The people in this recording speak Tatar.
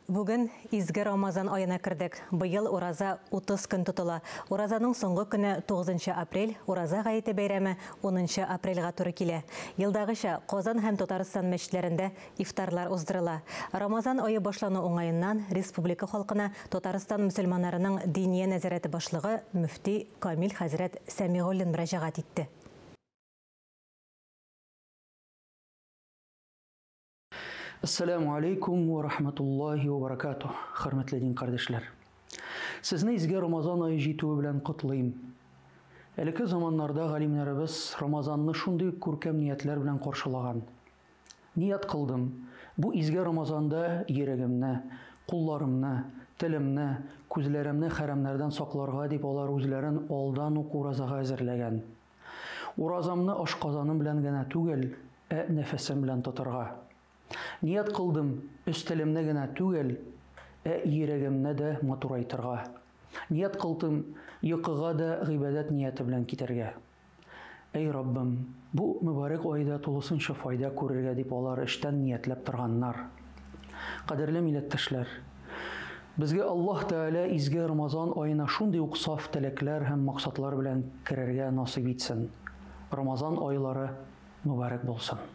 Бүген изге Рамазан аена кердек. Быел ураза 30 көн тотыла. Уразаның соңгы көне 9 апрель, Ураза гаете бәйрәме 10 апрельгә туры килә. Елдагыча, Казан һәм Татарстан мәчетләрендә ифтарлар уздырыла. Рамазан ае башлану уңаеннан республика халкына Татарстан мөселманнарының Диния нәзарәте башлыгы мөфти Камил хәзрәт Сәмигуллин мөрәҗәгать итте. Ассаламу алейкум ва рахматуллахи ва баракатух, хөрмәтле дин кардәшләр. Сезне изге Рамазан ае җитүе белән котлыйм. Элекке заманнарда галимнәребез Рамазанны шундый күркәм ниятләр белән каршылаган. Ният кылдым, бу изге Рамазанда йөрәгемне, кулларымны, телемне, күзләремне хәрәмнәрдән сакларга дип алар үзләрен алдан ук уразага әзерләгән. Уразамны ашказаным белән генә түгел, ә нәфесем белән тотарга. Ният кылдым, өстәлемне генә түгел, ә йөрәгемне дә матурайтырга. Ният кылдым, йокыга да гыйбадәт нияте белән китәргә. Әй Раббым, бу мөбарәк айда тулысынча файда күрергә дип алар эчтән ниятләп торганнар. Кадерле милләттәшләр! Безгә Аллаһ Тәгалә изге Рамазан аена шундый ук саф теләкләр һәм максатлар белән керергә насыйп итсен. Рамазан айлары мөбарәк булсын!